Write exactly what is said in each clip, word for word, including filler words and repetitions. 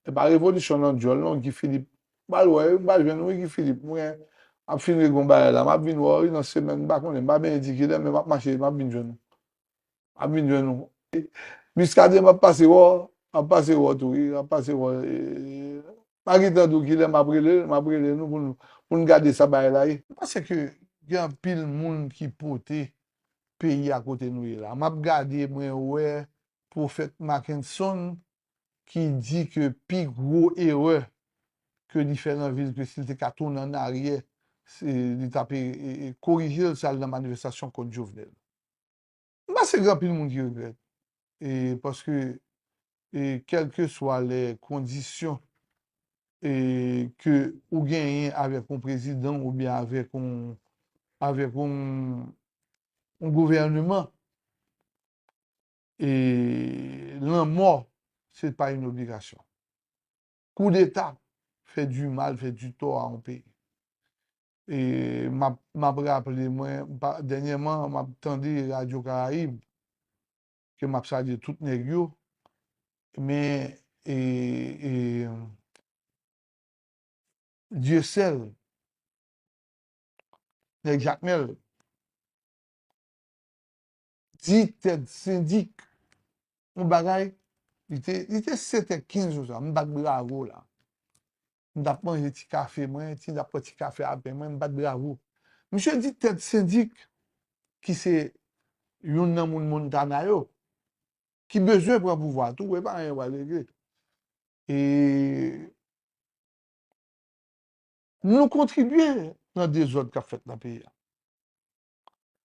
E pa revolisyon nan djòl non, Guy Philippe. M pral wè, m pral jwenn ou wi, Guy Philippe. Mwen ap fin regle yon bagay la, m ap vin wè w wi nan semèn, m pa konnen, m pa byen di kilè, men m ap mache, m ap vin jwenn ou. M ap vin jwenn ou. Muscadin, m ap pase wè w, m ap pase wè w tou wi, m ap pase wè w. E, m pa gentan di w kilè m ap rele, m ap rele nou pou n, pou n gade sa bagay la ye. M panse ke gen anpil moun ki pote peyi a kote nou ye la. M ap gade, mwen wè Pwofèt Mackenson ki di ke pi gwo erè ke li fè nan vi l, ke si l te ka tounen an aryè, se, li t ap, e, e, e, korije l, se al nan manifestasyon kont Jovenel. M panse gen anpil moun ki regrèt. E paske, e, kèlkeswa lè kondisyon, e, ke ou genyen avèk yon prezidan oubyen avèk yon, avèk yon, yon gouvèneman, e lanmò, se pa yon obligasyon. Koudeta fè di mal, fè di tò a yon peyi. E m ap, m ap raple mwen, pa, dènyèman, m ap tande Radyo Karayib, ke m ap salye tout nèg yo, men, e, e, Dieuseul, nèg Jakmèl, di Ted Sendik yon bagay, li te, li te sèt è kenz konsa, m bat bravo la. M t ap manje ti kafe mwen, ti, m t ap pran ti kafe avè mwen, m bat bravo. Misye di Ted Sendik, ki se youn nan moun Montana yo, ki bezwen pran pouvwa tou, e pa anyen yo pral regle. E nou kontribye nan dezòd k ap fèt nan peyi a.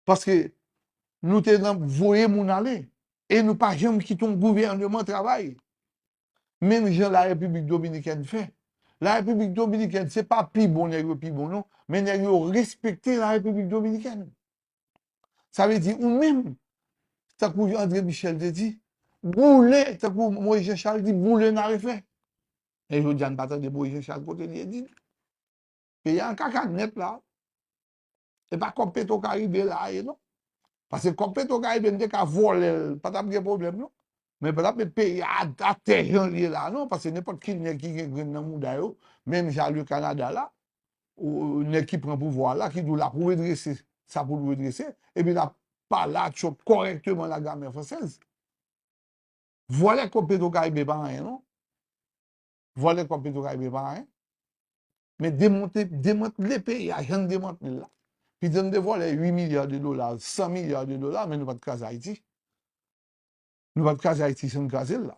Paske nou te nan voye moun ale e nou pa janm kite yon gouvèneman travay. Menm jan la Repiblik Dominikèn fè. La Repiblik Dominikèn, se pa pi bon nèg yo pi bon non, men nèg yo respekte la Repiblik Dominikèn. Sa vle di ou menm, tankou André Michel te di, boule, tankou Moïse Jean Charles di, boule n a refè. E jodi a n pa tande Moïse Jean Charles kote li ye di. Peyi a an kaka nèt la. E pa kòb Petro Karibe la ye non. Paske kòb Petro Karibe n te ka vòlè l, pa t ap gen pwoblèm non. Men pa t ap met peyi a atè jan l ye la non, paske nenpòt ki nèg ki gen grenn nan mouda yo, menm jan le Kanada la, ou, nèg ki pran pouvwa la, ki di w l ap redrese sa pou l redrese, epi l ap pale a Trump kòrèkteman la gramè fransèz. Vòlè kòb Petro Karibe pa anyen non. Vòlè kòb Petro Karibe pa anyen. Men demonte, demantle peyi a, jan n demantle l la. Pitit n te vòlè uit milya de dola, san milya de dola, men nou pa t kraze Ayiti. Nou pa t kraze Ayiti jan n kraze l la.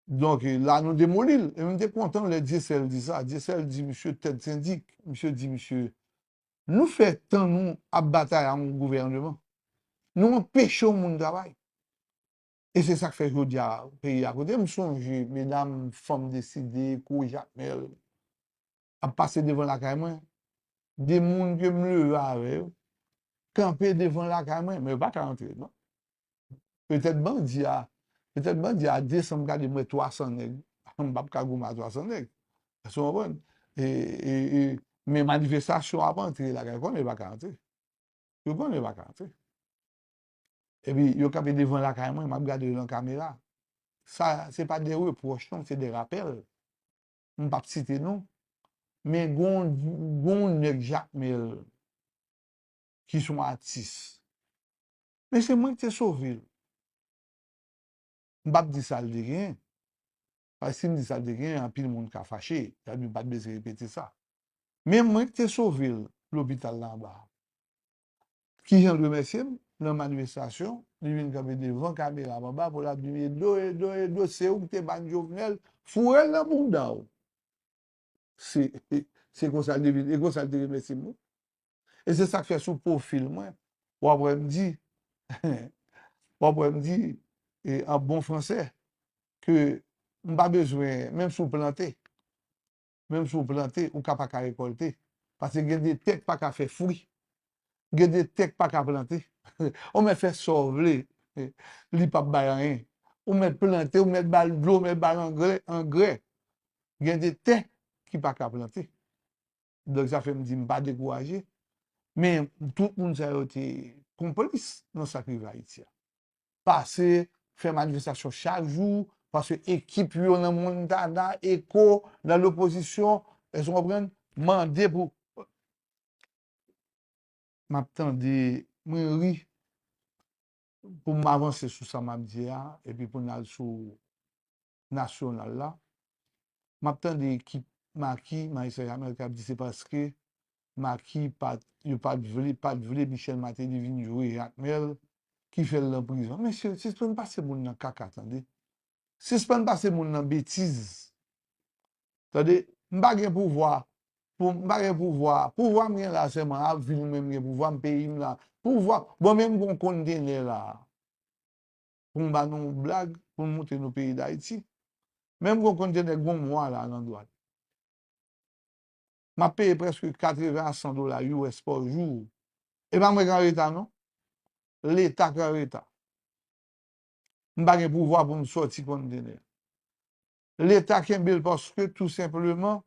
Donk, la nou demoli l. E m te kontan lè Dieuseul di sa. Dieuseul di misye Ted Sendik. Misye di misye, nou fè tan nou ap batay a yon gouvèneman. Nou anpeche yon moun travay. E se sa k fè jodi a peyi a kote m sonje medam, fanm deside, kou Jakmèl ap pase devan lakay mwen. De moun ke m leve avè yo kanpe devan lakay mwen, men yo pa ka antre non. Petèt bandi a, petèt bandi a desann gade mwen twa san nèg, m p ap ka goumen a twa san nèg. Èske w konprann? E, e, e, men manifestasyon ap antre lakay, konnen yo pa ka antre. Yo konnen yo pa ka antre. Epi yo kanpe devan lakay mwen, m ap gade yo nan kamera. Sa, se pa de repwòch non, se de rapèl. M p ap site non. Men gon, gon nèg Jakmèl ki se yon atis. Men se mwen ki te sove l. M p ap di sa l te genyen. Paske si m di sa l te genyen, anpil moun ka fache. Sa vle di m pa t bezwen repete sa. Men mwen ki te sove l lopital la anba. Kijan l remèsye m? Nan manifestasyon, li vin kanpe devan kamera m anba pou l ap di m, Edo, Edo, Edo, se ou ki te ban Jovenel, foure l nan bounda w. Se, se konsa l te vin, e konsa l te remèsye m wi. E se sa k fè sou pwofil mwen, w ap wè m di, w ap wè m di, e, an bon fransè, ke m pa bezwen, menm si w plante, menm si w plante, ou ka pa ka rekòlte. Paske gen de tè k pa ka fè fwi. Gen de tè k pa ka plante. Ou mèt fè sa w vle, li p ap bay anyen. Ou mèt plante, ou mèt ba l dlo, ou mèt ba l angrè, angrè. Gen de tè ki pa ka plante. Donk, sa fè m di m pa dekouraje. Men, tout moun sa yo te konplis nan sa k rive Ayiti a. Pase, fè manifestasyon chak jou, paske ekip yo nan Montana, Echo, nan lopozisyon, èske w konprann? Mande pou, m ap tande, mwen ri pou m avanse sou sa m ap di a, epi pou n al sou nasyonal la. M ap tande ekip Maki, Maestro Jamel k ap di se paske Maki pa t, yo pa t vle, pa t vle Michel Martelly vin jwe Jakmèl ki fè l nan prizon. Mesye, sispann pase moun nan kaka, tande. Sispann pase moun nan betiz. Tande, m pa gen pouvwa. Pou, m pa gen pouvwa. Pouvwa m gen la sèlman ap vin, mwen m gen pouvwa, m peyi m la. Pouvwa, bon, men m gon kontenè la. Pou m ba nou blag, pou m montre nou peyi Dayiti. Men m gon kontenè gon mwa la nan dwàn. M ap peye prèske katreven a san dola U S pa jou. E pa mwen k an reta, non. Leta k an reta. M pa gen pouvwa pou m sòti kontenè. Leta kenbe l paske tou senpleman,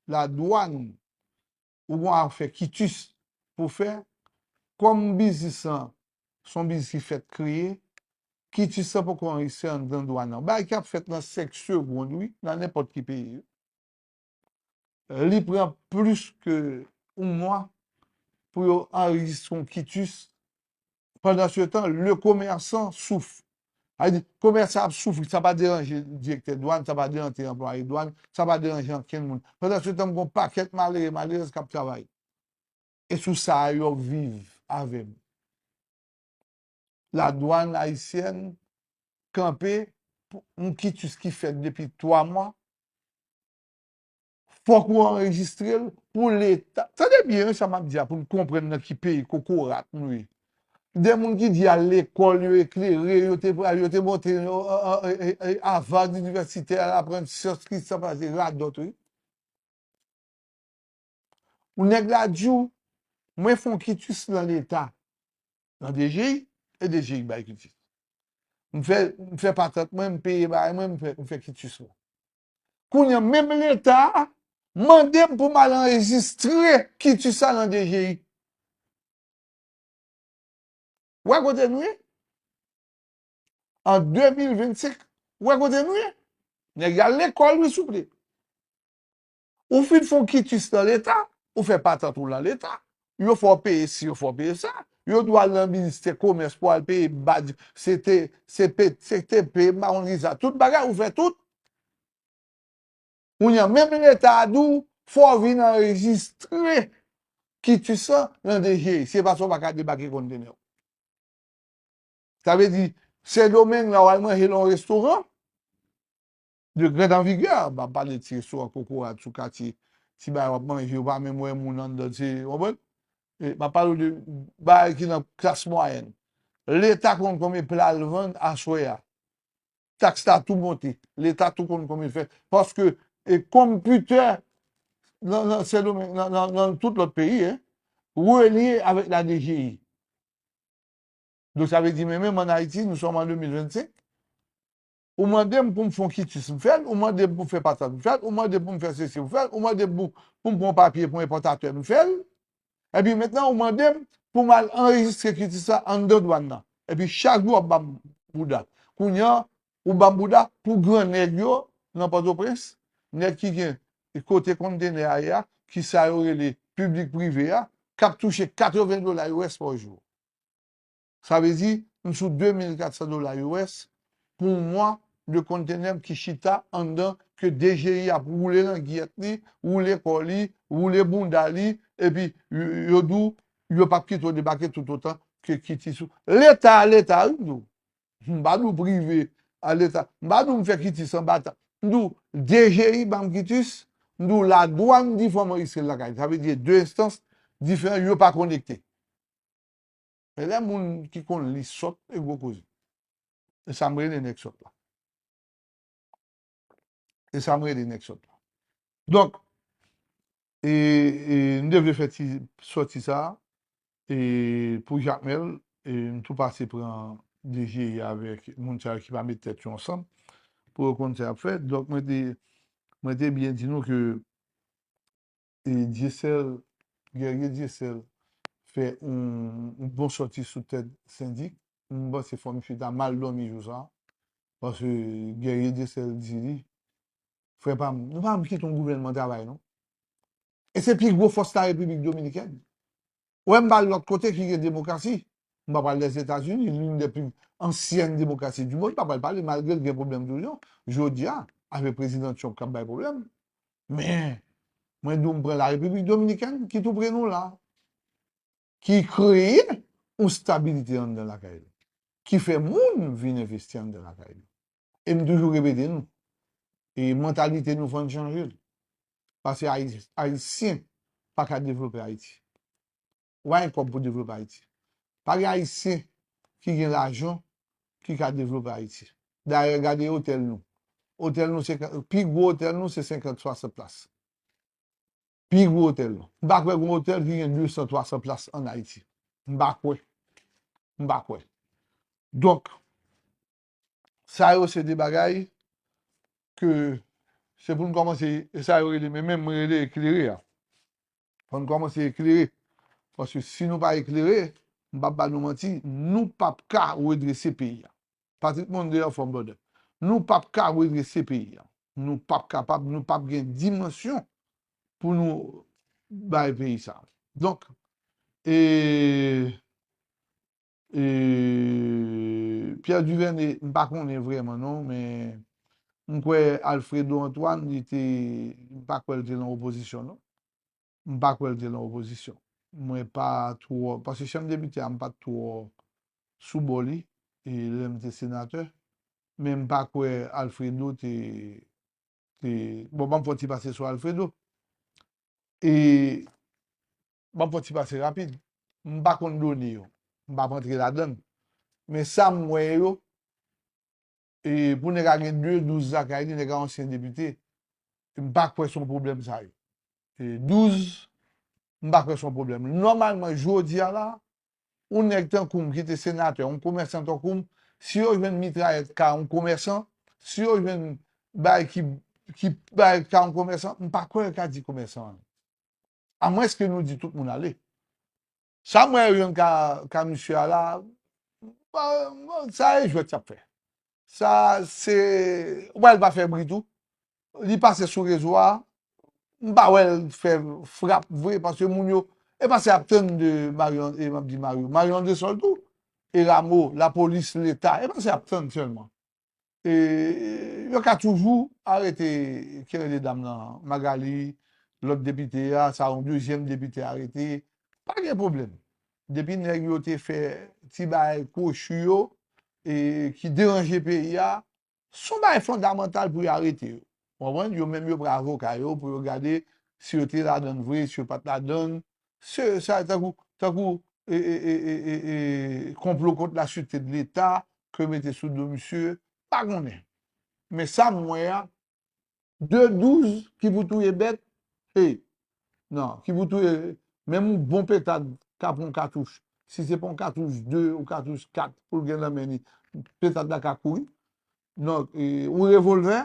ladwàn, ou gon afè kitis pou fè, kòm biznis lan, se yon biznis ki fèk kreye, kitis lan poko anrejistre anndan dwàn nan. Bagay k ap fèt nan senk segonn, wi, nan nenpòt ki peyi. Li pran plis ke yon mwa pou yo anrejistre yon kitis. Pandan se tan, le commerçant souffre. Sa vle di, komèsan ap soufri, sa pa deranje direktè dwàn, sa pa deranje anplwaye dwàn, sa pa deranje ankenn moun. Pandan se tan, m gon pakèt malere, malerèz k ap travay. E sou sa a, yo viv avè m. Ladwàn ayisyèn kanpe pou yon kitis ki fèt depi twa mwa. Fòk ou anrejistre l pou Leta. Tande byen, wi, sa m ap di a, pou n konprann nan ki peyi kokorat nou ye. De moun ki di al lekòl, yo eklere, yo te pral, yo te monte, yo, e, e, e, e, Harvard University, al aprann syans ki sa pase, radòt, wi. Ou nèg la di w, mwen fè yon kitis nan Leta, nan D G I, e D G I bay kitis. M fè, m fè patant mwen, m peye bagay mwen, m fè, m fè kitis mwen. Kounye a, menm Leta a mande m pou m al anrejistre kitis sa nan D G I. Wè kote nou ye? An de mil vennsenk, wè kote nou ye? Nèg y al lekòl, wi, souple. Ou fin fè yon kitis nan Leta, ou fè patant ou nan Leta, yo fè w peye si, yo fè w peye sa, yo di w al nan ministè komès pou al peye badj, se te, se pe, se te pe, m pa konn ki sa, tout bagay, ou fè tout. Kounye a, menm Leta a di w, fò w vin anrejistre kitis lan nan D G I, se pa sa w pa ka debake kontenè w. Sa vle di, Sendomeng la, w al manje nan yon restoran de grande envergure, m pa pale ti restoran kokorat sou katye, ti bagay w ap manje, ou pa menm wè moun anndan, se, w konprann? E, m ap pale w de bagay ki nan klas mwayèn. Leta konn konbyen pla l vann aswè a. Taks la tou monte. Leta tou konn konbyen l fè. Paske, e, konpitè nan, nan Sendomeng, nan, nan, nan tout lòt peyi, en, relye avèk la D G I. Donk, sa vle di, men menm ann Ayiti, nous sommes en deux mille vingt-cinq, ou mande m pou m fè yon kitis, m fè l, ou mande m pou m fè patant, m fè l, ou mande m pou m fè sesi, m fè l, ou mande m pou, pou m pran papye pou enpòtatè, m fè l. Epi mentnan, ou mande m pou m al anrejistre kitis la anndan dwàn nan. Epi chak jou w ap ban m bouda. Kounye a, ou ban m bouda pou gran nèg yo nan Pòtoprens, nèg ki gen kote kontenè a ye a, ki sa yo rele piblik prive a, k ap touche katreven dola U S pa jou. Sa vle di, m sou de mil kat san dola U S pou yon mwa de kontenè m ki chita anndan ke D G I ap woule langèt li, woule kò li, woule bounda li, epi yo, yo di w, yo p ap kite w debake toutotan ke kitis ou. Leta a Leta, wi, m di w. M pa di w prive a Leta. M pa di w m fè kitis anba tab. M di w D G I ban m kitis, m di w ladwàn di fò m anrejistre l lakay. Sa vle di de enstans diferan, yo pa konekte. Men lè moun ki konn li sòt, e gwo koze. E sa m rele nèg sòt la. E sa m rele nèg sòt la. Donk, e, e, m te vle fè ti sòti sa, e, pou Jakmèl, e, m tou pase pran D G I avèk moun sa yo ki pa met tèt yo ansanm, pou yo konn sa y ap fè. Donk, mwen te, mwen te byen di nou ke e Dyesèl, Guerrier Dyesèl fè yon, yon bon sòti sou tèt sendik. M panse fò misye ta mal dòmi jou sa a. Paske Guerrier Dieuseul di li, frè pa m, nou pa janm kite yon gouvènman travay, non. E se pi gwo fòs la Repiblik Dominikèn. Ou wè m ba l lòt kote ki gen demokrasi. M pa pral Lèzetazini, l'une des plus anciennes démocraties du monde, m pa pral pale, malgre l gen pwoblèm toujou. Jodi a, avèk prezidan Trump k ap bay pwoblèm. Men, mwen di w, m pran la Repiblik Dominikèn, ki tou pre nou la, ki kreye yon stabilite anndan lakay li, ki fè moun vin envesti anndan lakay li. E m toujou repete nou, e mantalite nou fò n chanje l. Paske Ayi-, Ayisyen pa ka devlope Ayiti. Ou pa gen kòb pou devlope Ayiti. Pa gen Ayisyen ki gen lajan ki ka devlope Ayiti. Dayè, gade otèl nou. Otèl nou se, pi gwo otèl nou se senkant, swasant plas. Pi gwo otèl nou. M pa kwè gen otèl ki gen de san, twa san plas ann Ayiti. M pa kwè. M pa kwè. Donk, sa yo se de bagay ke se pou n kòmanse, e sa yo rele, men menm mwen rele eklere a. Fò n kòmanse eklere. Paske si nou pa eklere, m p ap ba nou manti, nou p ap ka redrese peyi a. Patrick Monde anfòm, brother. Nou p ap ka redrese peyi a. Nou p ap kapab, nou p ap gen dimansyon pou nou bay peyi sa. Donk, e, e, Pierre Duvernay, m pa konnen vrèman non, men m kwè Alfredo Antoine, li te, m pa kwè l te nan opozisyon non. M pa kwè l te nan opozisyon. Mwen pa twò, paske chanm depite a, m pa t twò sou bò li, e lè m te senatè, men m pa kwè Alfredo te, te, bon, ban m fè yon ti pase sou Alfredo. E ban m fè yon ti pase rapid. M pa konn done yo. M p ap antre ladan l. Men sa m wè yo, e pou nèg a gen de douz lakay li, nèg a ansyen depite, m pa kwè se yon pwoblèm sa ye. E douz, m pa kwè se yon pwoblèm. Nòmalman, jodi a la, yon nèg tankou m ki te senatè, yon komèsan tankou m, si yo jwenn mitrayèt ka yon komèsan, si yo jwenn bay ki, ki bay ka yon komèsan, m pa kwè yo ka di komèsan an. Amwenske nou di tout moun ale. Sa m wè yo jwenn ka, ka misye a la, bon, bon, sa e jwèt y ap fè. Sa se, ou wè l pa fè bri tou. Li pase sou rezo a, m pa wè l fè frap vre, paske moun yo, e pa se ap tann de Mario, e m ap di Mario, Mario Andresol tou, e Rameau, lapolis, Leta, e pa se ap tann sèlman. E yo ka toujou arete, ki rele dam nan, Magali, lòt depite a, sa yon dezyèm depite arete, pa gen pwoblèm. Depi nèg yo te fè ti bagay kwochi yo, e ki deranje peyi a, se yon bagay fondamantal pou yo arete yo. Ou konprann? Yo menm yo pran avoka yo pou yo gade si yo te ladan l vre, si yo pa t ladan l. Se, sa, tankou, tankou, e, e, e, e, e, e, konplo kont la sûreté de l'État ke yo mete sou do misye, pa konnen. Men sa m wè a, de douz ki pou touye bèt, hey, non, ki pou touye, menm yon bon petad ka pran yon katouch. Si se pa yon katouch de ou katouch kat pou l gen nan men li, petad la ka kouri. Donk, e, yon revòlvè,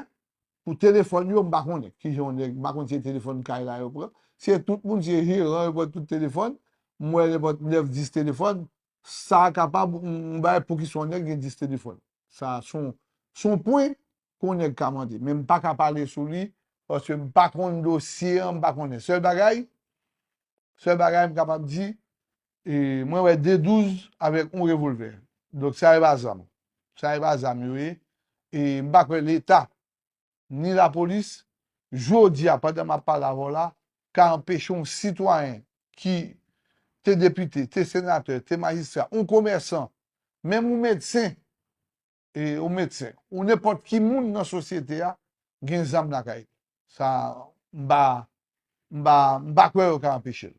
pou telefòn yo, m pa konnen kijan yon nèg, m pa konn si se telefòn kay la yo pran. Si se tout moun, si se jeran, yo pran tout telefòn. M wè nenpòt nèf, dis telefòn. Sa kapab yon, yon bagay poukisa yon nèg gen dis telefòn. Sa se yon, se yon pwen ke yon nèg ka mande. Men m pa ka pale sou li, paske m pa konn dosye an, m pa konnen. Sèl bagay, sèl bagay m kapab di, e, mwen wè de douz avèk yon revòlvè. Donk, sa e pa zam. Sa e pa zam yo ye. E m pa kwè Leta ni lapolis, jodi a, pandan m ap pale avè w la, ka anpeche yon sitwayen ki te depite, te senatè, te majistra, yon komèsan, menm yon medsen, e, yon medsen, ou nenpòt ki moun nan sosyete a, gen zam lakay li. Sa, m pa, m pa, m pa kwè yo ka anpeche l.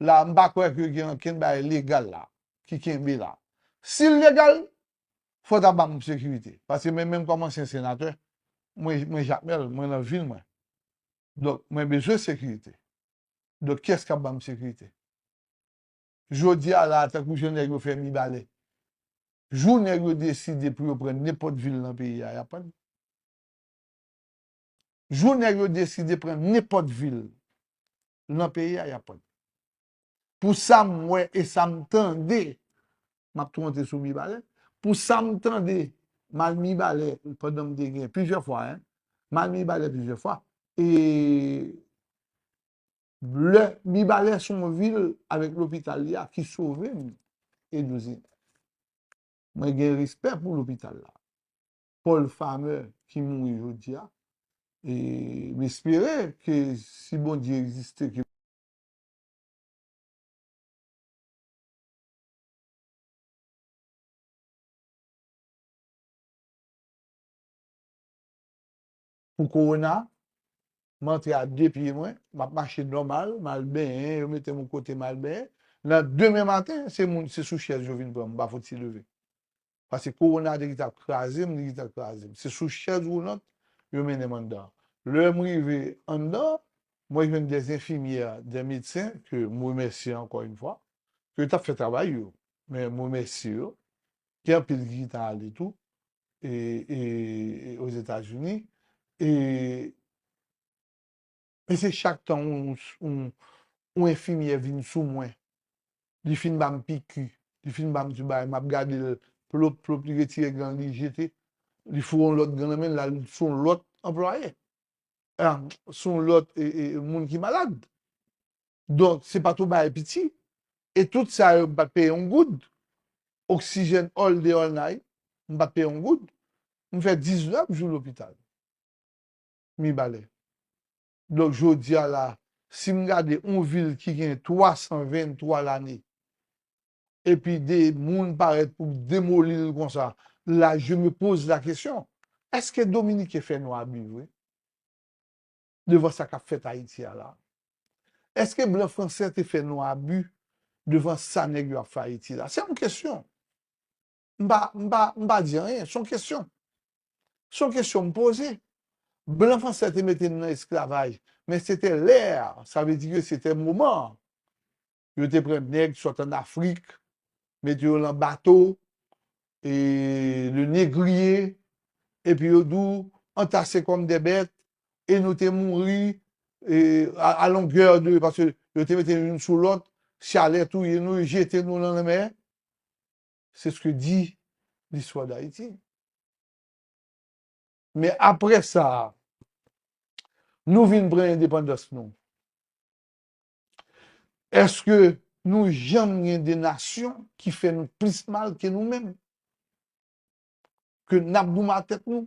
La, m pa kwè ke gen ankenn bagay legal la, ki kenbe la. Si l legal, fò ta ban m sekirite. Paske mwen menm kòm ansyen senatè, mwen, mwen Jakmèl, mwen nan vil mwen. Donk, mwen bezwen sekirite. Donk, kiyès k ap ban m sekirite? Jodi a la, tankou jan nèg yo fè Mibalè. Jou nèg yo deside pou yo pran nenpòt vil nan peyi a, y ap pran l. Jou nèg yo deside pran nenpòt vil nan peyi a, y ap pran l. Pou sa m wè e sa m tande, m ap tou antre sou Mibalè, pou sa m tande M al Mibalè pandan m te gen plizyè fwa, en. M al Mibalè plizyè fwa. E lè Mibalè se yon vil avèk lopital li a ki sove m, Edouzin. Mwen gen respè pou lopital la. Paul Farmer ki mouri jodi a. E m espere ke si Bondye egziste, ke pou kowona, m antre a de pye mwen, m ap mache nòmal, m al benyen, yo mete m yon kote m al benyen. Nan demen maten, se moun, se sou chèz yo vin pran m, m pa fouti leve. Paske kowona te gentan ap kraze m, li gentan kraze m. Se sou chèz woulant yo mennen m anndan. Lè m rive anndan, mwen jwenn de enfimyè, de medsen, ke m remèsye ankò yon fwa, ke yo t ap fè travay yo. Men m remèsye yo. Gen anpil ki gentan ale tou, e, e, e Ozetazini. E, e se chak tan yon, yon, yon enfimyè vin sou mwen, li fin ba m piki, li fin ba m ti bagay, m ap gade l, plop, plop, li retire gan l, li jete, li foure yon lòt gan nan men l, la, li sou yon lòt anplwaye. Ah, sou yon lòt, e, e, moun ki malad. Donk, se pa t yon bagay piti. E tout sa yo, m pa t peye yon goud. Oxygen all day, all night, m pa t peye yon goud. M fè diznèf jou lopital. Mibalè. Donk, jodi a la, si m gade yon vil ki gen twa san venntwa lane, epi de moun parèt pou demoli l konsa, la, je me pose la question, èske Dominiken fè nou abi vre? Devan sa k ap fèt Ayiti a la? Èske blan franse te fè nou abi devan sa nèg yo ap fè Ayiti la? Se yon kesyon. M pa, m pa, m pa di anyen, se yon kesyon. Se yon kesyon m poze. Blan franse te mete n nan esklavaj, men se te lè, sa vle di ke se te moman. Yo te pran nèg sot ann Afrik, mete yo lan bato, e le negriye, epi yo di w, antase kòm de bèt, e nou te mouri, e, a, a longè de, paske yo te mete youn sou lòt, chalè touye nou, yo jete nou lan lanmè. C'est ce que dit l'histoire d'Haïti. Men apre sa, nou vin pran endepandans nou. Èske nou janm gen de nasyon ki fè nou plis mal ke nou menm? Ke n ap goumen ak tèt nou?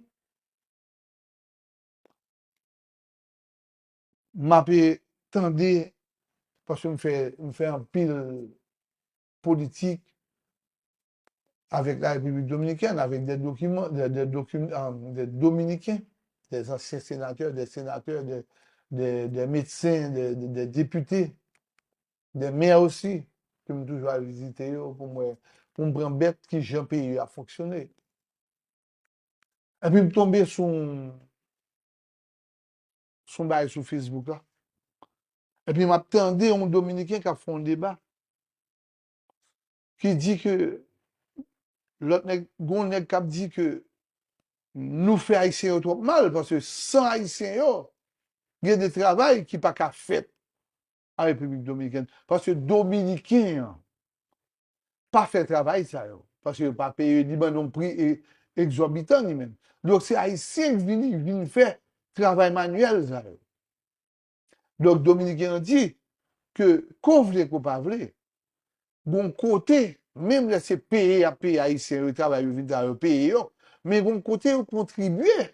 M ape tande, paske m fè, m fè anpil politik avèk la Repiblik Dominikèn, avèk de dokiman, de, de dokim-, ah, de Dominiken, de ansyen senatè, de senatè, de, de, de medsen, de, de, de depite, de mè osi, ke m toujou al vizite yo pou m wè, pou m pran bèt kijan peyi a fonksyone. Epi m tonbe sou, sou yon bagay sou Facebook la. Epi m ap tande yon Dominiken k ap fè yon deba ki di ke lòt nèg, gon nèg k ap di ke nou fè Ayisyen yo twòp mal, paske san Ayisyen yo, gen de travay ki pa ka fèt an Repiblik Dominikèn. Paske Dominiken an pa fè travay sa yo. Paske yo pa peye, li mande yon pri e-, egzòbitan li menm. Donk, se Ayisyen ki vini, vin fè travay manyèl sa yo. Donk, Dominiken an di ke, ke w vle, ke w pa vle, gon kote, menm lè se peye y ap peye Ayisyen yo, travay yo vin travay yo, peye yo, men gon kote yo kontribye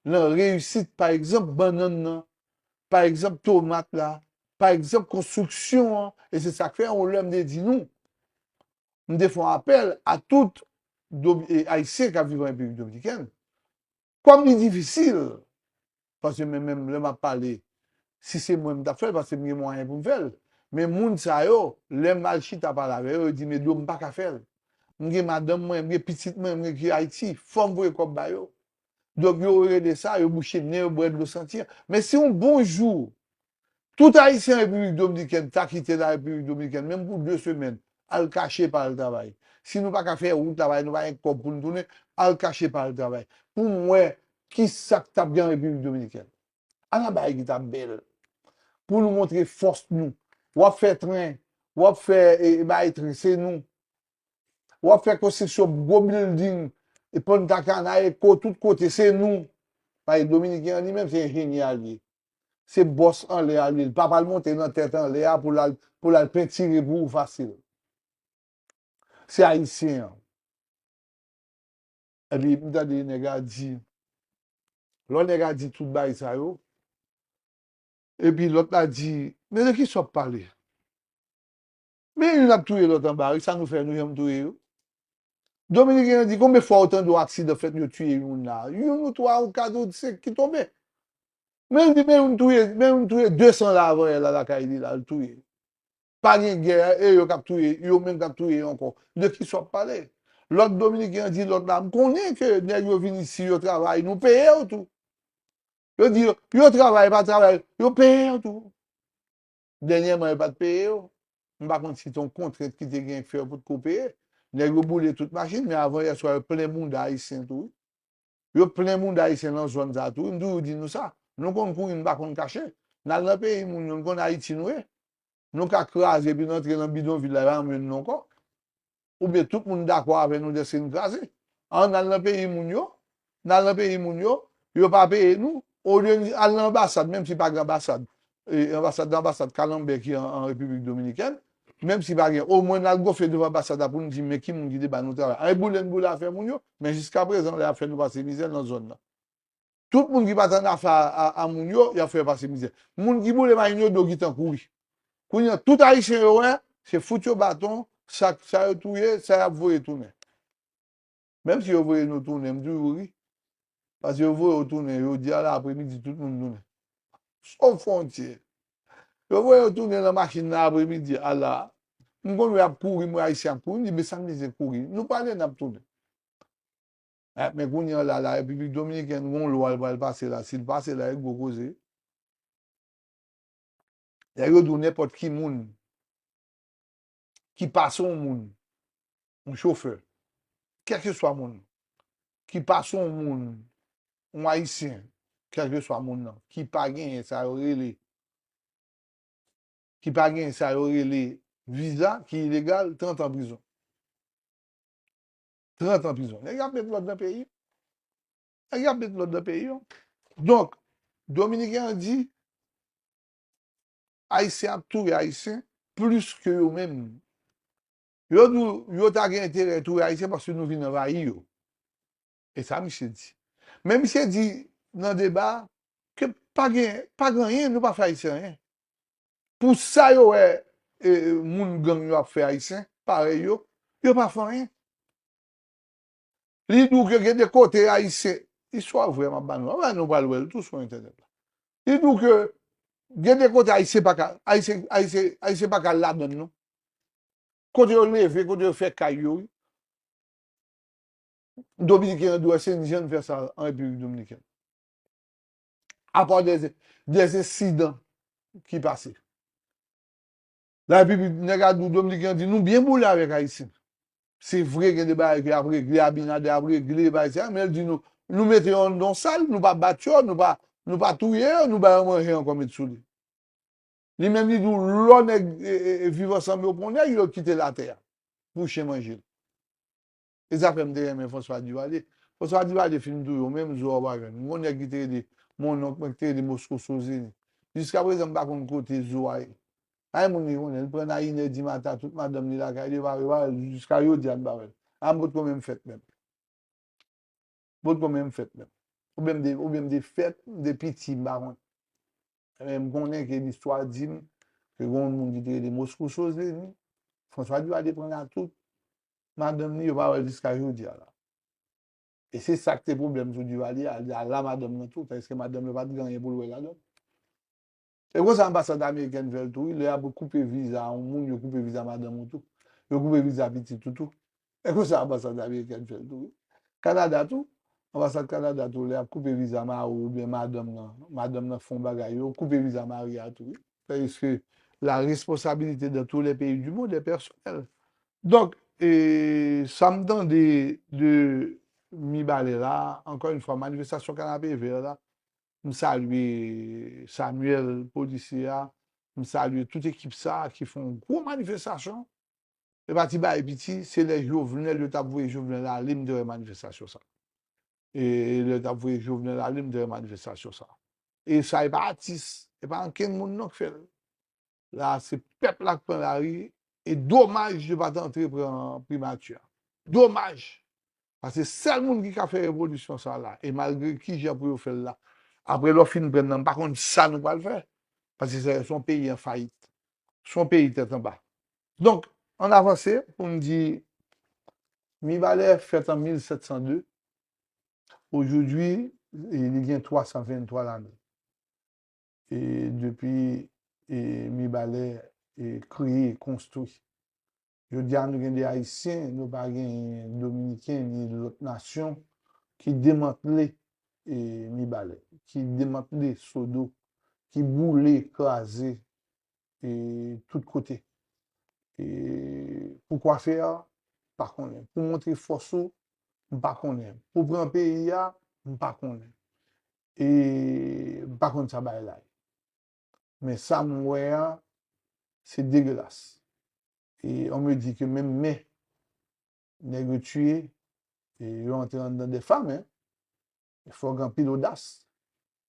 nan reyisit, pa egzanp, bannann nan, pa egzanp, tomat la, pa egzanp, konstriksyon an, e se sa k fè, yon lè m te di nou, m te fè yon apèl a tout Domi-, e, Ayisyen k ap viv an Repiblik Dominikèn. Kòm li difisil, paske men menm lè m ap pale, si se mwen m t ap fè l, paske m gen mwayen pou m fè l. Men moun sa yo, lè m al chita pale avè yo, yo di m, Edo, m pa ka fè l. M gen madanm mwen, m gen pitit mwen, m gen ki Ayiti, fò m voye kòb ba yo. Donk, yo rele sa, yo bouche nen yo, bwè dlo santi an. Men si yon bon jou, tout Ayisyen Repiblik Dominikèn ta kite la Repiblik Dominikèn, menm pou de semèn, al kache pa al travay. Si nou pa ka fè wout la, nou pa gen kòb pou nou tounen, al kache pa al travay. Pou m wè ki sa k t ap gen an Repiblik Dominikèn. Ala bagay ki t ap bèl. Pou nou montre fòs nou. W ap fè tren, w ap fè, e, bagay tren, se nou. W ap fè konstriksyon gwo bilding, E Punta Cana, Echo, tout kote, se nou. Paske Dominiken an li menm, se enjenyè a li ye. Se bòs anlè a li ye. L pa pral monte nan tèt anlè a pou l al, pou l al pentire pou ou fasil. Se Ayisyen an. Epi m tande nèg la di, lò nèg la di tout bagay sa yo, epi lòt la di, men de kisa w ap pale? Men youn ap touye lòt anba ri, sa nou fè nou janm touye yo? Dominiken an di, konbyen fwa w tande yon aksidan fèt, yo touye yon moun la? Youn ou twa ou kat ou senk ki tonbe. Men l di, men youn touye, men youn touye de san la avan yè la lakay li la, l touye. Pa gen gè, e yo k ap touye, yo menm k ap touye yo ankò. De kisa w ap pale? Lòt Dominiken an di lòt la, m konnen ke nèg yo vin isi, yo travay, nou peye yo tou. Yo di, yo, yo travay, pa travay, yo peye yo tou. Dènyèman, yo pa t peye yo. M pa konn si te yon kontrent ki te gen k fè yo potko peye. Nèg yo boule tout machin, men avan yè swa, yo plen bounda Ayisyen tou, wi. Yo plen bounda Ayisyen nan zòn sa tou, wi. M toujou di nou sa. Nou konn kouri, nou pa konn kache. N al nan peyi moun yo, nou konn Ayiti nou ye. Nou ka kraze epi n antre nan bidonvil la, yo pa janm jwenn nou ankò. Oubyen tout moun dakò avè nou dèske n kraze. Ann al nan peyi moun yo, n al nan peyi moun yo, yo pa peye nou. Olye n al nan anbasad, menm si pa gen anbasad, e, anbasad, anbasad Kalanbè ki an, an Repiblik Dominikèn, menm si pa gen, omwen n al gonfle devan anbasad la pou n di, men ki moun ki te ba nou travay. Ay boule n boule afè moun yo, men jiskaprezan, lè y ap fè nou pase mizè nan zòn nan. Tout moun ki pa t annafè a, a, a moun yo, y ap fè yo pase mizè. Moun ki boule machin yo, do gentan kouri. Kounye a, tout Ayisyen yo wè, se fout yo baton, sa, sa yo touye, sa y ap voye tounen. Menm si yo voye nou tounen, m toujou ri. Paske yo voye yo tounen, yo di a la apremidi, tout moun tounen. Sof fwontyè. Yo voye yo tounen nan machin nan apremidi, a la. M konn wè y ap kouri, m wè Ayisyen ap kouri, m di, men sa m bezwen kouri. Nou pale, n ap tounen. Eh, men kounye a la, la Repiblik Dominikèn, gon lwa l pral pase la. Si l pase la, e gwo koze. Lè yo di w nenpòt ki moun ki pase yon moun, yon chofè, kèlkeswa moun, ki pase yon moun, yon Ayisyen, kèlkeswa moun nan, ki pa genyen sa yo rele, ki pa genyen sa yo rele viza, ki ilegal, trant an prizon. Trant an prizon. Nèg y ap met lòd nan peyi. Nèg y ap met lòd nan peyi yo. Donk, Dominiken an di, Ayisyen ap touye Ayisyen plis ke yo menm. Yo di w, yo ta gen enterè touye Ayisyen paske nou vin anvayi yo. E sa misye di. Men misye di nan deba ke pa gen, pa gen anyen, nou pa fè Ayisyen anyen. Pou sa yo wè, e, moun gang yo ap fè Ayisyen, parèy yo, yo pa fè anyen. Li di w ke gen de kote Ayisyen, istwa vrè m ap ba nou, anben nou pral wè l tou sou entènèt la. Li di w ke gen de kote Ayisyen pa ka, Ayisyen, Ayisyen, Ayisyen pa ka al ladann non. Kote yo leve, kote yo fè kay yo, wi. Dominiken an di w se ni jan n fè sa an Repiblik Dominikèn. Apa dè, dè ensidan ki pase. La Repiblik, nèg a di w, Dominiken an di nou byen boule avèk Ayisyen. Se vre gen de bagay ke y ap regle, Abinader ap regle, bagay sa, men l di nou, nou mete yo anndan yon sal, nou pa bat yo, nou pa, nou pa touye yo, nou ba yo manje ankò met sou li. Li menm li di w lò nèg, e, e, e, Viv Ansanm yo pran nèg, yo kite l atè a pou chen manje l. E sa fè m te renmen François Duvalier. François Duvalier fin touye w, menm zo a w pa jwenn. Gon nèg ki te rele, mon oncle, mwen ki te rele Moscoso Zeni. Jiskaprezan m pa konn kote zo a ye. Pa gen moun ki konnen. Li pran nan inè di maten, tout madanm li lakay li, yo pa, yo pa wè l. Jiska jodi a n pa wè l. A m potko menm fèt menm. Potko menm fèt menm. Oubyen m te, oubyen m te fèt, m te piti, m pa konn. Men m konnen ke listwa di m ke gon moun ki te rele Moscoso Zeni, François Duvalier pran la tout madanm li, yo pa wè l jiska jodi a la. E se sa k te pwoblèm sou Duvalier a, a la madanm nan tou, tandis ke madanm yo pa t gen anyen pou l wè ladan l. E konsa anbasad amerikèn fè l tou, wi, lè y ap koupe viza yon moun, yo koupe viza madanm ou tou. Yo koupe viza pitit ou tou. E konsa anbasad amerikèn fè l tou, wi. Kanada tou, anbasad Kanada tou, lè y ap koupe viza mari w oubyen madanm nan, madanm nan fè yon bagay, yo koupe viza mari a tou, wi. Tandis que la responsabilité dans tous les pays du monde est personnelle. Donk, e, sa m tande de Mibalè la, ankò yon fwa, manifestasyon Kanapevè la, m salye Samuel, polisye a, m salye tout ekip sa a ki fè yon gwo manifestasyon. E pa ti bagay piti, se lè Jovenel, yo t ap voye Jovenel ale, m te wè manifestasyon sa. E lè yo t ap voye Jovenel ale, m te wè manifestasyon sa. E sa, e pa atis, e pa ankenn moun non k fè l. La, se pèp la k pran lari, e domaj yo pa t antre pran primati a. Domaj! Paske sèl moun ki ka fè revolisyon sa la, e malgre kijan pou yo fè l la, apre lè w fin pran nan, m pa konn sa nou pral fè. Paske se se yon peyi an fayit. Se yon peyi tèt anba. Donk, ann avanse pou m di, Mibalè fèt an mil sèt san de. Aujourd'hui, e, li gen twa san venntwa lane. E depi, e, Mibalè, e, kreye, konstwi. Jodi a, nou gen de Ayisyen, nou pa gen Dominiken ni lòt nasyon ki demantle, e, Mibalè, ki demantle Sodo, ki boule, kraze, e, tout kote. E pou kwafe a, m pa konnen. Pou montre fòs ou, m pa konnen. Pou pran peyi a, m pa konnen. E m pa konn sa bay la ye. Men sa m wè a, se degelas. E on me di ke menm men nèg yo tiye, e yo antre anndan de fanm, en. Fò gen anpil odas,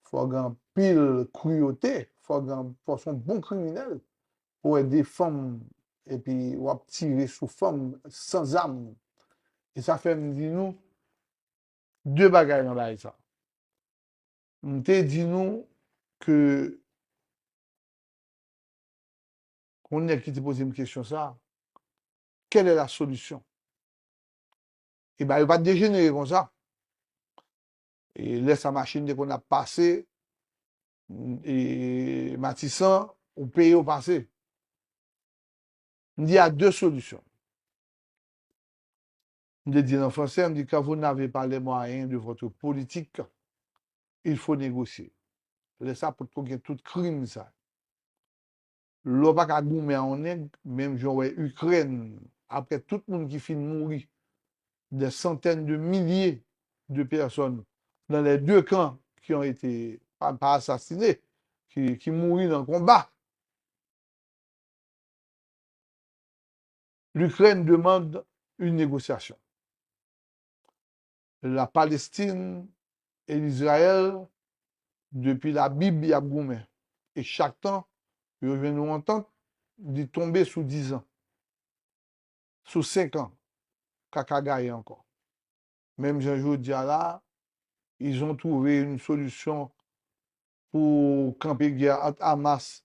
fò gen anpil kriyote, fò gen, fò se yon bon kriminèl pou wè de fanm epi w ap tire sou fanm san zam. E sa fè m di nou de bagay nan bagay sa. M te di nou ke yon nèg ki te poze m kesyon sa, quelle est la solution? E ba yo pa t dejenere konsa. E lè sa machin te konn ap pase, e Matisan, ou peye ou pase. M di a de solisyon. M te di l an fransè, m di, quand vous n'avez pas les moyens de votre politique, il faut négocier. Lè sa, potko gen tout krim sa. Lè w pa ka goumen a yon nèg, menm jan w wè Ikrèn, apre tout moun ki fin mouri, des centaines de milliers de personnes dans les deux camps qui ont été, pas, pas assassinés, ki, ki mouri nan konba. L'Ukraine demande une négociation. La Palestine e Izrayèl, depi Labib, y ap goumen. E chak tan, yo jwenn yon antant, li tonbe sou diz an. Sou senk an, kaka gaye ankò. Menm jan jodi a la, ils ont trouvé une solution pou kanpe gè ant Hamas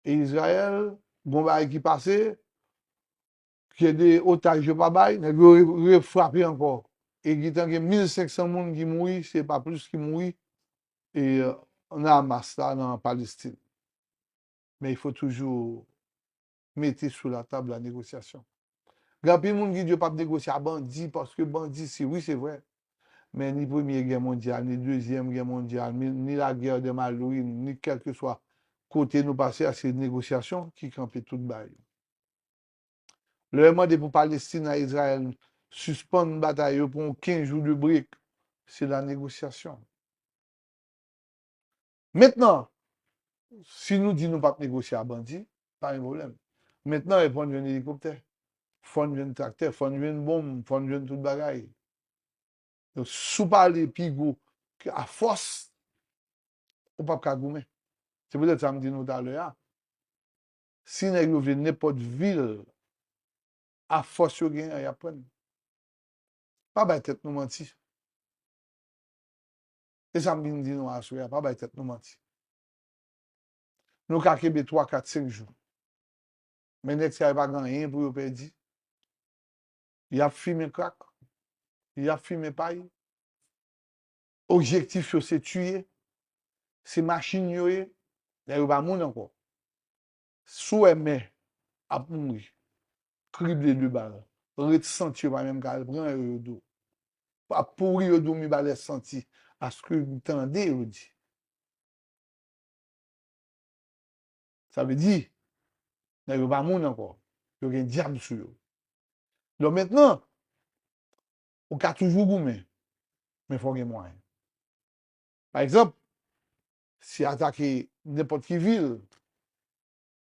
e Izrayèl. Gon bagay ki pase, gen de otaj yo pa bay, nèg yo re-, refrape ankò. E gentan gen mil senk san moun ki mouri, se pa plis ki mouri, e, nan Hamas la, nan Palestin. Men il faut toujours mete sou la tab la negosyasyon. Gen anpil moun ki di yo p ap negosye a bandi, paske bandi, se, wi, se vre. Men ni premye gè mondyal, ni dezyèm gè mondyal, ni, ni la guerre de Malwin, ni kèlkeswa kote nou pase a, se negosyasyon ki kanpe tout bagay. Lè yo mande pou Palestin ak Izrayèl sispann batay yo, pran yon kenz jou de break, se la negosyasyon. Mentnan, si nou di nou p ap negosye a bandi, pa gen pwoblèm. Mentnan, e fò n jwenn elikoptè, fò n jwenn traktè, fò n jwenn bonm, fò n jwenn tout bagay. Donk, si w pale pi gwo ke a fòs, ou p ap ka goumen. Se poutèt sa m di nou talè a, si nèg yo vle nenpòt vil, a fòs yo genyen an, y ap pran l. Pa bay tèt nou manti. E sa m vin di nou aswè a, pa bay tèt nou manti. Nou ka kenbe twa, kat, senk jou. Men nèg sa yo pa gen anyen pou yo pèdi. Y ap fimen krak. Y ap fimen pay. Objektif yo se tiye. Se machin yo ye. Nèg yo pa moun ankò. Si w wè mè ap mouri, krible de bal, ret santi yo pa menm ka al pran yo, yo di w. Ap pouri, yo di w Mibalè santi, aske m tande yo di. Sa vle di, nèg yo pa moun ankò. Yo gen dyab sou yo. Donk mentnan, ou ka toujou goumen, men fò w gen mwayen. Pa egzanp, si atake nenpòt ki vil,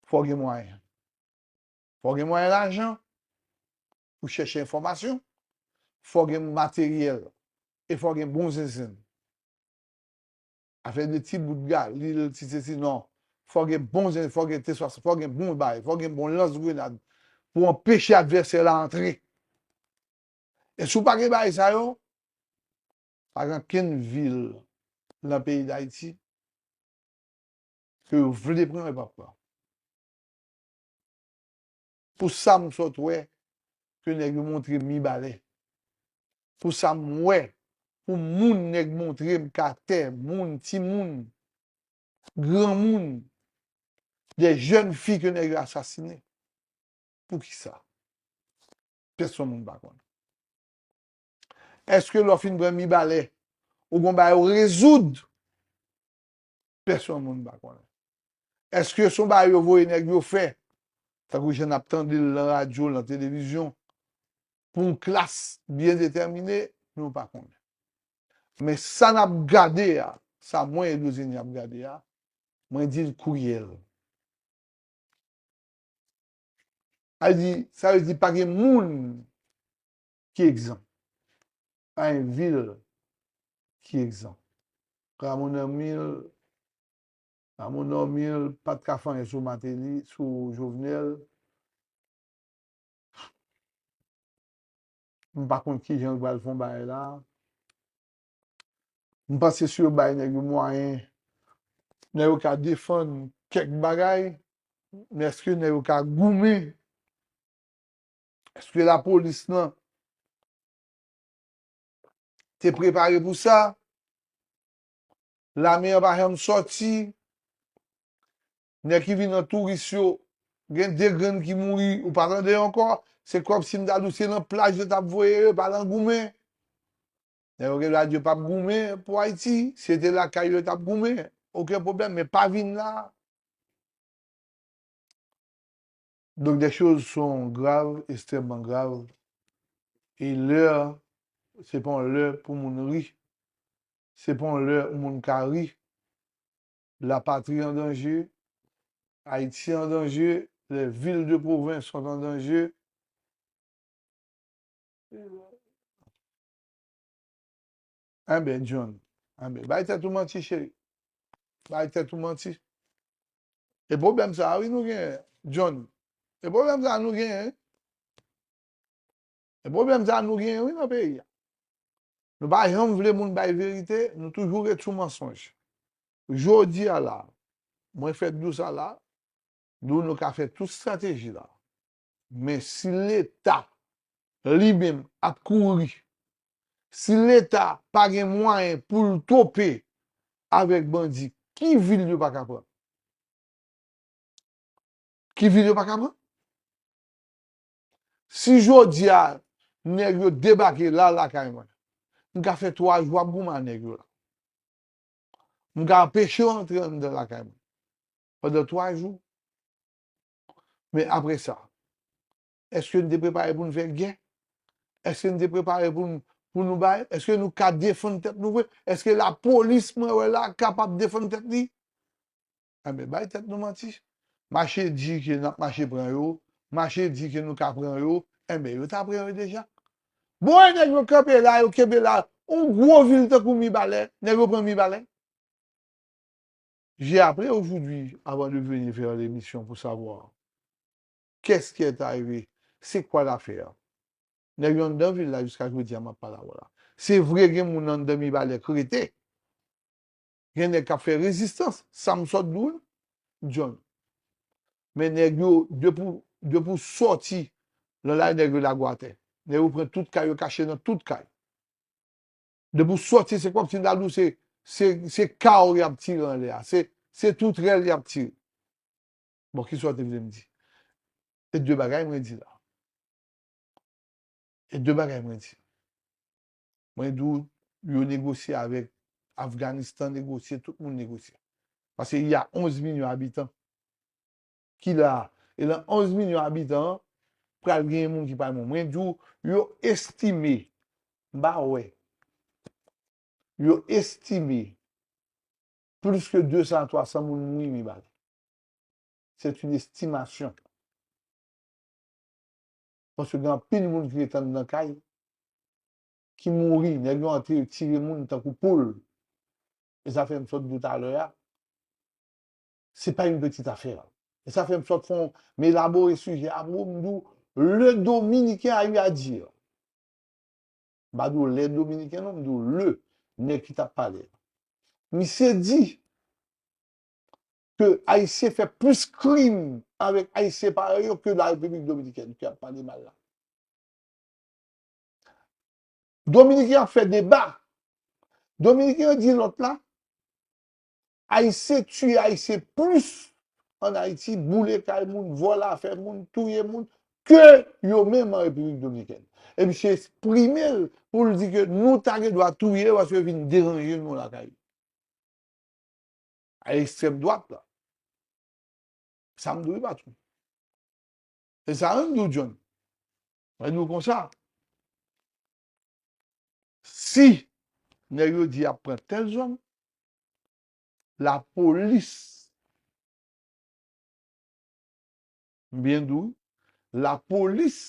fò w gen mwayen. Fò w gen mwayen lajan, pou chèche enfòmasyon. Fò gen materyèl. E fò gen bon zenzenn. Afè de ti bout galil, ti sesi, non. Fò gen bon zen, fò gen T swasant, fò gen bon bay, fò gen bon lans grenad pou anpeche advèsè la antre. E si w pa gen bay sa yo, pa gen kenn vil nan peyi Dayiti ke yo vle pran, yo p ap pran. Pou sa m sot wè ke nèg yo montre m Mibalè. Pou sa m wè, pou moun nèg montre m katè, moun, timoun, granmoun, de jèn fi ke nèg yo asasinen. Poukisa? Pèsonn moun pa konnen. Èske lè w fin pran Mibalè, ou gon bagay ou rezoud? Pèsonn moun pa konnen. Èske se yon bagay yo voye nèg yo fè? Tankou jan n ap tande l nan radyo, nan televizyon, pou yon klas byen detèmine, nou pa konnen. Men sa n ap gade a, sa mwen, Edozini, ap gade a, mwen di l kouyèl. Sa vle di, sa vle di pa gen moun ki egzan. Pa gen vil ki egzan. Rameau Normil, Rameau Normil pa t ka fè anyen sou Martelly, sou Jovenel. M pa konn kijan l pral fè yon bagay la. M panse si yo bay nèg yo mwayen, nèg yo ka defann kèk bagay, men èske nèg yo ka goumen? Èske lapolis lan te prepare pou sa? Lame an pa janm sòti. Nèg ki vin an touris yo, gen de grenn ki mouri, ou pa tande yo ankò. Se kòmsi m ta di w se nan plaj yo t ap voye yo, pa nan goumen. Nèg yo gen dwa di yo p ap goumen pou Ayiti. Si se te lakay yo, yo t ap goumen. Okenn pwoblèm, men pa vin la. Donc, des choses sont graves, extrêmement graves. E lè, se pa yon lè pou moun ri. Se pa yon lè moun ka ri. La patrie en danger, Haïti en danger, les villes de province sont en danger. Enben, John, enben, bay tèt ou manti, cheri. Bay tèt ou manti. E pwoblèm sa a, wi, nou genyen, John. E pwoblèm sa a, nou genyen, wi. E pwoblèm sa a, nou genyen, wi, nan peyi a. Nou pa janm vle moun bay verite, nou toujou ret sou mansonj. Jodi a la, mwen fèk di w sa la, nou, nou ka fè tout estrateji la. Men si Leta, li menm, ap kouri, si Leta pa gen mwayen pou l tope avèk bandi, ki vil yo pa ka pran? Ki vil yo pa ka pran? Si jodi a, nèg yo debake la lakay mwen, m ka fè twa jou ap goumen ak nèg yo la. M ka anpeche yo antre anndan lakay mwen pandan twa jou. Men apre sa, èske n te prepare pou n fè gè? Èske n te prepare pou n, pou nou bay? Èske nou ka defann tèt nou vre? Èske lapolis mwen wè la kapab defann tèt li? Enben, bay tèt nou manti. Mache di ke n ap mache pran yo, mache di ke nou ka pran yo, enben, yo ta pran yo deja. Bon, e nèg yo kanpe la, yo kenbe la, yon gwo vil tankou Mibalè, nèg yo pran Mibalè. J'ai appelé aujourd'hui avant de venir faire l'émission pour savoir qu'est-ce qui est arrivé, c'est quoi l'affaire. Nèg yo anndan vil la jiska jodi a m ap pale avè w la. Se vre gen moun anndan Mibalè k rete. Gen nèg k ap fè rezistans, sa m sot di w, John. Men nèg yo, depi w, depi w sòti, lan la nèg yo lage w atè. Nèg yo pran tout kay, yo kache nan tout kay. Depi w sòti, se kòmsi m ta di w se, se, se kawo y ap tire anlè a. Se, se toutrèl y ap tire. Bon, kisa w te vle m di? E de bagay mwen di la. E de bagay mwen di. Mwen di w, yo negosye avèk Afganistan, negosye, tout moun negosye. Paske y a onz milyon abitan ki la a. E nan onz milyon abitan an, pral gen moun ki pa moun. Mwen di w, yo estime, m pa wè, yo estime plis ke de san a twa san moun mouri Mibalè. C'est une estimation. Paske gen anpil moun ki ret anndan kay, ki mouri, nèg yo antre, yo tire moun tankou poul. E sa fè m sot di w talè a, se pa yon pitit afè. E sa fè m sot fè m elabore sijè a, m di w, le Dominicain a eu à dire. M pa di w les Dominicains non, m di w le nèg ki t ap pale. Misye di ke Ayisyen fè plis krim avèk Ayisyen parèy yo ke la Repiblik Dominikèn ki ap pale mal la. Dominiken ap fè deba. Dominiken an di lòt la, Ayisyen tiye Ayisyen plis ann Ayiti, boule kay moun, vòlè afè moun, touye moun, ke yo menm an Repiblik Dominikèn. E misye eksprime l pou l di ke nou ta gen dwa touye yo paske yo vin deranje nou lakay. A ekstrèm dwat la. Sa m di w wi, patwon. E sa m di w, John. Mwen di w konsa. Si nèg yo di y ap pran tèl zòn, lapolis, m byen di w, lapolis